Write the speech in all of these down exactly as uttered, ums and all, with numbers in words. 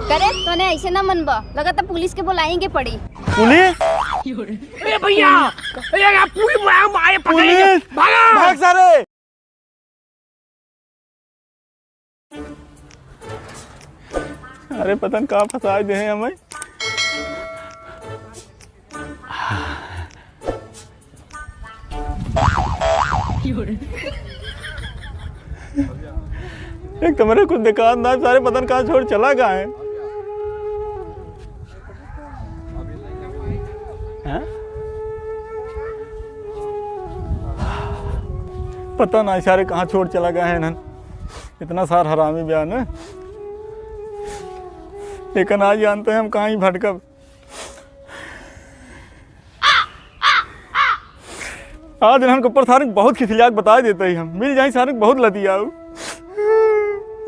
करे, तोने ऐसे ना मनबा, लगता पुलिस के बुलाएंगे पड़ी। पुलिस? ए भैया, ए यार, पुलिस बुलाओ, मारे पकड़ेंगे। पुलिस? भागो। भाग सारे। अरे पता न कहाँ फंसाए दे हैं हमें। एक तो मेरे कुछ दिखात ना, सारे पता न कहाँ छोड़ चला गया है। हैं? पता ना सारे कहाँ छोड़ चला गया है इन्हन। इतना सार हरामी बया न। लेकिन आज जानते हैं हम कहाँ ही भटकब। आज इन्हन के ऊपर सारे बहुत खिसिलिया के बताए देते ही हम। मिल जाए सारे बहुत लतियाऊ।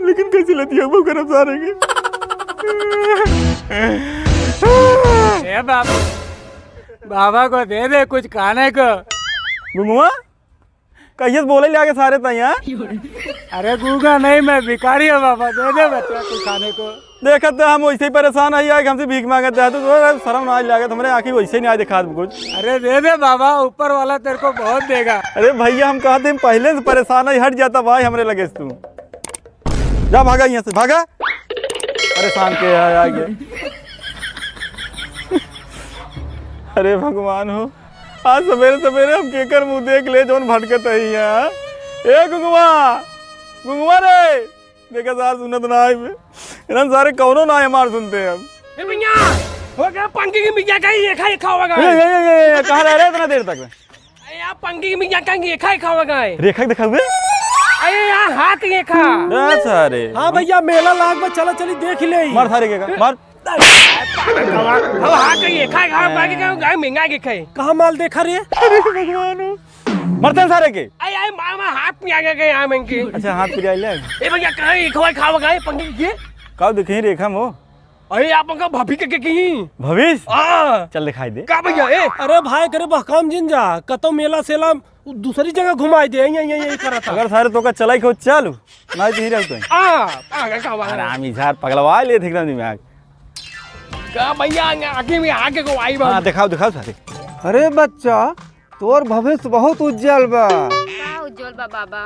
लेकिन कैसे लतियाऊ वो करब सारे के? ए बाबा, बाबा को दे दे कुछ खाने को। गुंगवा, कहिए से बोले लागे सारे तैं, हाँ? अरे गूंगा नहीं, मैं भिखारी हूँ बाबा, दे दे बच्चा कुछ खाने को। देखत तो हम वैसे ही परेशान है, आए हमसे भीख मांगत है, तो, तो शर्म ना लागे, हमरे आँखी वैसे ही नहीं आए दिखात कुछ। अरे दे दे बाबा, ऊपर वाला तेरे को बहुत देगा। अरे भैया, हम कहते हैं पहले से परेशान है, हट जाता भाई हमरे लगे से तू। जा भागा यहाँ से, भागा। परेशान के आ, आ गए। अरे भगवान हो, आज सवेरे सवेरे हम केकर मुंह देख ले जौन भटकत है यहाँ। ए गुंगवा, गुंगवा रे, देखा सार सुनत ना आए बे। इन्हन सारे कौनो ना हमार सुनते हैं अब। ए भैया, हो गया पंखी की मिर्जा का ही रेखा रेखा होगा। ए, ए, ए, ए, कहाँ रह रहे इतना देर तक? अरे यार, पंखी की मिर्जा का ही रेखा रेखा होगा है। रेखा दिखा हुए? अरे यार, हाथ रेखा। ए, सारे। हाँ भैया, मेला लाग में चला चली देख ले। मार सारे के का, मार। अब हाथ रेखा रेखा होगा कि क्या गाय महंगा रेखा है। कहाँ माल देखा रे? अरे भगवान हो। मरते हैं सारे के। अरे यार, मार, मार, हाथ पिया गया यहाँ महंगे। अच्छा, हाथ पिया ले। ए भैया, कहाँ रेखा रेखा होगा है पंखी की? का दिखे रेखा मो? अरे आप उनका भाभी के, के की? भविष्य? हाँ। चल दिखाई दे। का भैया, ए? अरे भाई, करे बहकाम जिन जा, कतो मेला सेला उ दूसरी जगह घुमाई दे, यहीं, यहीं, यहीं करत है। अगर सारे तोका चलाई को चल, ना तो ही रहतो है। आ, आ, का बात है? आराम ही झार पगलवा ले एकदम दिमाग। का भैया, आगे में आगे को आई बात। हाँ, दिखाओ, दिखाओ सारे। अरे बच्चा, तोर भविष्य बहुत उज्जवल बा। का उज्जवल बा बाबा?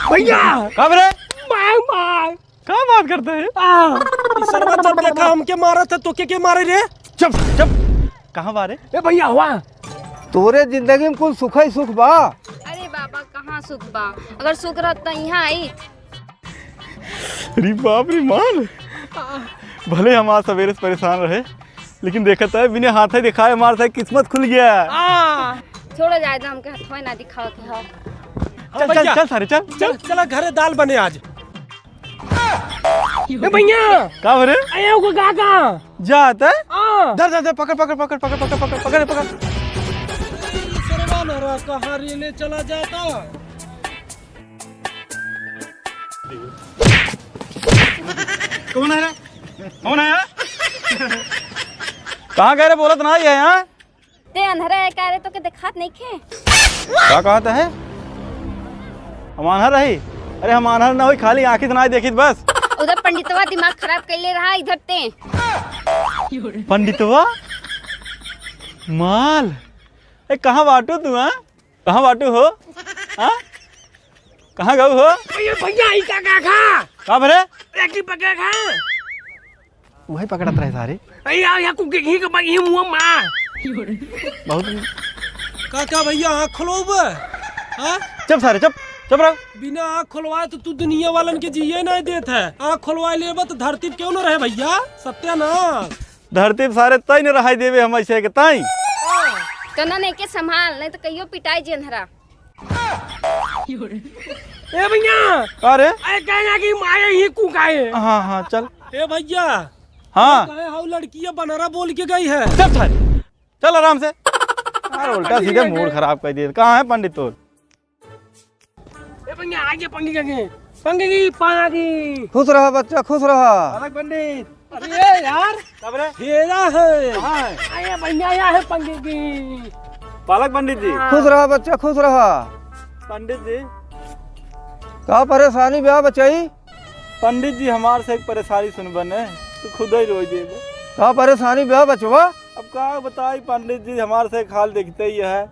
भैया! का बे रे? मार, मार। का बात करता है? आ, ई सरवा जब देखा हमके मारत है, तो के, के मारे रे? चुप, चुप। कहाँ मारे? ए भैया, हुआ। तोरे जिंदगी में कुल सुख ही सुख बा। अरे बाबा, कहाँ सुख बा? अगर सुख रहत त यहाँ आई। अरे बाप रे माल। भले हम आज सवेरे से परेशान रहे, लेकिन देखत है बिना हाथ ही दिखाए हमार सारी किस्मत खुल गया। आ। छोड़ो जाए दो, हमके हाथ ना दिखाओ के हो। चल, चल, भैया। चल सारे, चल, चल। चल, चला घरे दाल बने आज। ए भैया। का बे रे? अरे, ओको का, का? जात है? हाँ। धर, धर, धर, पकड़, पकड़। सरवा नरा कहाँ रे ले चला जाता? कौन है? कौन है? कहाँ गए रे? बोलत ना ही है यहाँ। ते अन्हरा है का रे, तोके देखात नइखे? का कहत है? हम आन्हर रही? अरे हम आन्हर ना होई, खाली आँखी से ना देखित बस। उधर पंडितवा दिमाग खराब कइले रहा, इधर ते। पंडितवा? माल? ए, कहाँ बाटू तू, हाँ? कहाँ बाटू हो? हाँ? कहाँ गऊ हो? भैया, भैया, ई का, का खा? का बे रे? एक ही पके खा। वही पकड़त रहे सारे। अरे यार, यहाँ कुके घी के बगी मुँह माँ। बहुत। का, का भैया, आँख खोलवाबे? हाँ? चुप सारे, चुप, चुप रहो। बिना आँख खोलवाए तो तू दुनिया वालन के जिए नहीं देत है। आँख खोलवाए लेबे तो धरती पे क्यों न रहे भैया? सत्यानाश। धरती पे सारे तई न रहाई देबे हम ऐसे के तई। तो ना नहीं के संभाल, नहीं तो कहियो पिटाई जे अन्हरा। ए भैया। अरे? अरे कहना कि मारे ही कुकाए। हाँ, हाँ, चल। ए भैया। हाँ। कहे हऊ लड़किया बनरा बोल के गई है। चल सारे, चल आराम से। यार, उल्टा सीधे मूड खराब कर दिए। कहाँ है पंडित तोर? ए भैया, आगे पंडित आगे। पंडित जी, पानी। खुश रहा बच्चा, खुश रहा। अलग पंडित। अरे यार, का बे रे? हेरा है। कहाँ है? अरे भैया, यह है पंडित जी। पालक पंडित जी। हाँ। खुश रहा बच्चा, खुश रहा। पंडित जी। का परेशानी बा बचाई? पंडित जी, हमार से एक परेशानी सुनबे ने, तू खुदइ रोइ देबे। का परेशानी बा बचवा? अब का बताई पंडित जी, हमार से एक हाल देखते ही है,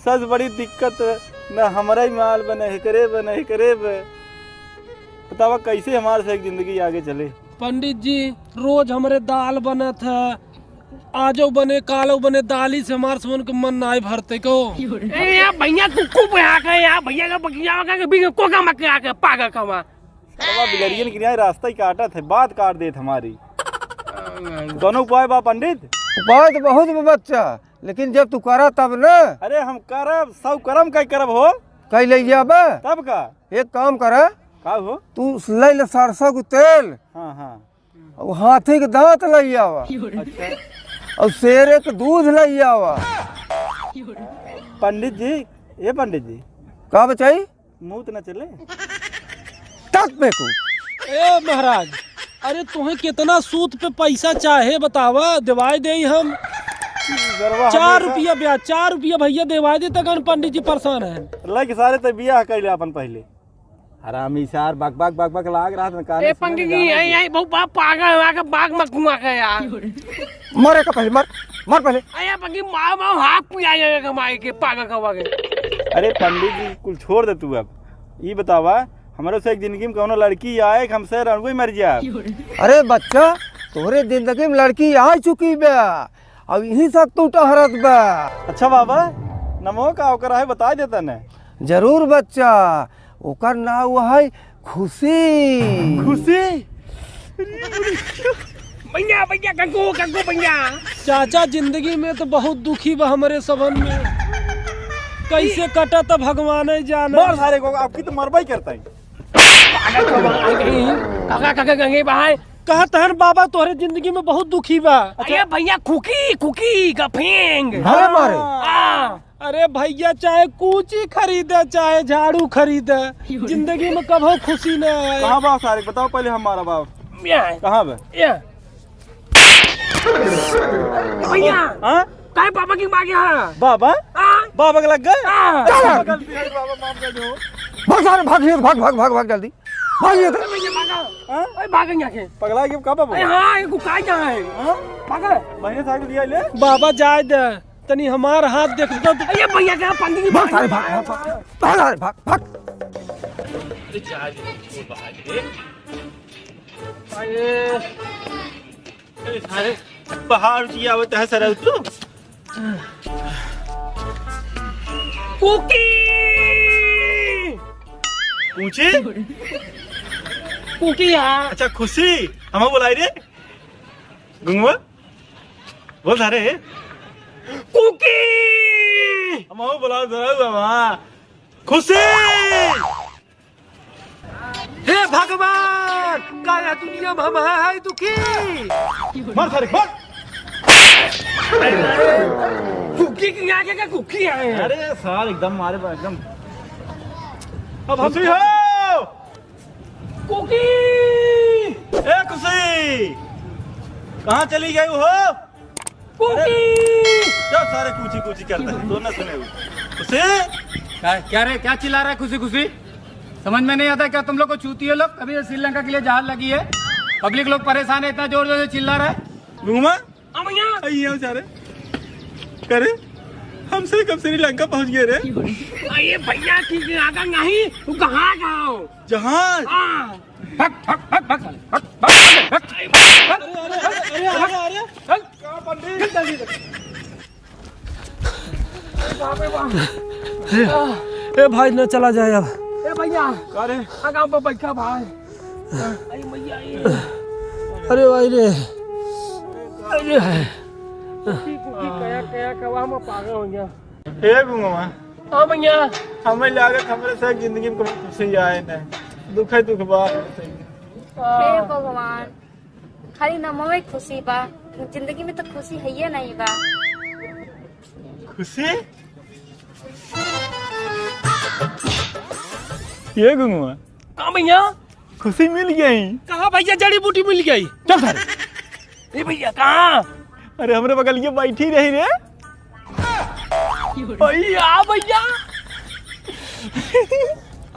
सच बड़ी दिक्कत, न हमरे माल बने, एकरे बने, एकरे बे। बतावा कैसे हमार से एक जिंदगी आगे चले? पंडित जी, रोज हमरे दाल बनत है, आजो बने, कालो बने, दाली से हमार सबन के मन नाई भरते को। ए, या भैया, तू खूब यहाँ के, या भैया का बगिया का के बीच में कोका मत के आके पागल कमा। सरवा बिलरियन के न्याय रास्ता ही काटत है, बात काट देत हमारी। कौनो उपाय बा पंडित? उपाय तो बहुत बा बच्चा, लेकिन जब तू करा तब न। अरे हम करब, सब करम कई करब हो। कई ले जाबे? तब का? एक काम करा। का हो? तू ले ले सरसों के तेल। हाँ, हाँ। और हाथी के दांत ले आवा। अच्छा। और शेरे के दूध ले आवा। पंडित जी, ए पंडित जी। का बचाई? मुंह तो न चले। तक बेकूफ। ए महाराज, अरे तुहें कितना सूद पे पैसा चाहे बतावा, देवाई देई हम। सरवा चार हमेशा रुपया ब्याज, चार रुपया भैया देवाई दे, तकन पंडित जी परेशान है। लइके सारे ते बियाह कइले अपन पहिले। हरामी सार, बक बक बक बक लाग रहा था, काने ए, सुने पंडित में जी, जाना यही, थी। यही, बहुत बा-, पागल हुआ के बाग में घुमा के यार। मरे का पहिले, मर, मर पहिले। अरे पंडित, मार, मार, हाथ पिया जाएगा माई के, पागल का वागे। अरे पंडित जी, कुल छोड़ दे तू अब। ई बतावा, हमरे से एक जिंदगी में कौनो लड़की आए कि हमसे रणुए मर जाए। अरे बच्चा, तोहरे जिंदगी में लड़की आ चुकी बा, अब यही सब तू टहरत बा। अच्छा बाबा, नमो का ओकर आहे बताई देता ने। जरूर बच्चा, ओकर नाव है खुशी। खुशी? भैया, भैया, गंगू, गंगू भैया। चाचा, जिंदगी में तो बहुत दुखी बा हमरे सबन में। कैसे कटा त भगवान ही जाने। मार सारे को, आपकी तो मरबा ही करता है। पागल खबर आ गई। काका, काका, गंगे भाई। कहा तहन बाबा तोहरे जिंदगी में बहुत दुखी बा। अरे भैया, खुकी, खुकी, गफेंग। भले मारे। हाँ। अरे भैया, चाहे कूची खरीदे, चाहे झाड़ू खरीदे, जिंदगी में कभो खुशी न आए। कहाँ बा सारे? बताओ पहले हमारा बाप। या। कहाँ बा? या। भैया। हाँ? काहे पापा की माँ के यहाँ? बाबा? हाँ? बाबा के लग गए? हाँ। चल। बाबा गलती है, बाबा माफ कर दो। भाग सारे, भाग, भाग, भाग, भाग, भाग जल्दी। भाग ये तो। भैया, भागो। हाँ? अरे, भागो यहाँ से। पगला के का बाबा? अरे हाँ, ये गुकाई कहाँ है? हाँ? भागो। महीने साहब लिया ले। बाबा जाए दे। तनी हमार हाथ देख दो। अरे भैया, क्या पंडित जी भाग सारे, भाग, भाग, भाग, भाग सारे, भाग, भाग। अरे, अरे, सारे पहाड़ की आवत है सर तू। कुकी। पूछे? कुकी, हाँ। अच्छा, खुशी, हम बोलाई रे। गुंगवा, बोल सारे। कुकी! हम आओ बुलाओ जरा बाबा। खुशी! हे भगवान, काया दुनिया में हम हैं दुखी। मार सारे, मार। कुकी की आगे का कुकी है। अरे सार, एकदम मारे बा, एकदम। अब हम खुशी हो। कुकी! ए खुशी, कहाँ चली गई हो? कुकी! अरे, क्या सारे कुची कुची करते हैं? तो ना सुने हो। खुशी? क्या, क्या रे, क्या चिल्ला रहा है खुशी खुशी? समझ में नहीं आता क्या तुम लोग को, चूतिए लोग? कभी ये श्रीलंका के लिए जहाज लगी है, पब्लिक लोग परेशान है, इतना जोर जोर से चिल्ला रहा है। घूमा? हाँ भैया। आई आओ सारे। करे, हमसे कब श्रीलंका पहुंच गए रे? अरे भैया, ठीक है, आगा नहीं, तू कहाँ जाओ? जहाज। हाँ। भाग, भाग, भाग, भाग, साले, भाग, भाग, भाग, भाग। अरे, अरे, अरे, अरे, अरे, अरे। चल। चल जल्दी से। ए, ए भाई, न चला जाए अब। ए भैया। का रे? आ गाँव पर बैठा भाई। अरे मैया, ये। अरे भाई रे। अरे। की, की, की, कया, कया, कवा में पागल हो गया। हे गुंगवा। हाँ भैया। हमें लागत हमरे साथ जिंदगी में कभी खुशी आए ना। दुख है, दुख बा। हे भगवान, खाली नमवे खुशी बा, जिंदगी में तो खुशी हइये नहीं बा। खुशी? ये गुंगवा। का भैया? खुशी मिल गई। कहाँ भैया, जड़ी बूटी मिल गई? चल सारे। ए भैया, कहाँ? अरे, हमरे बगल के बैठी रही रे। भैया, भैया।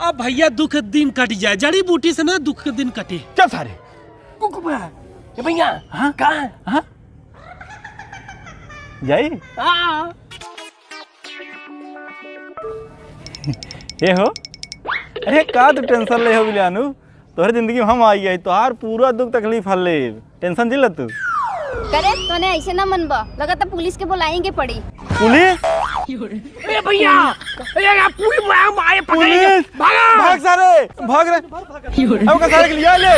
अब भैया दुख दिन कट जाए, जड़ी बूटी से ना दुख के दिन कटे। चल सारे। कुकुबा, ए भैया, हाँ? कहाँ? हाँ? जाई? हाँ। ए हो, अरे का तू tension ले हो बिलानू? तोहरे जिंदगी में हम आई गई, तोहार पूरा दुख तकलीफ हल लेब, tension जिन ले तू। करे, तोने ऐसे ना मनबा, लगत है पुलिस के बुलाएंगे पड़ी। पुलिस? ए भैया, ए यार, पुलिस बुलाओ, मारे पकड़ेंगे। पुलिस? भागा। भाग सारे, भाग रे। अब का सारे के लिया ले।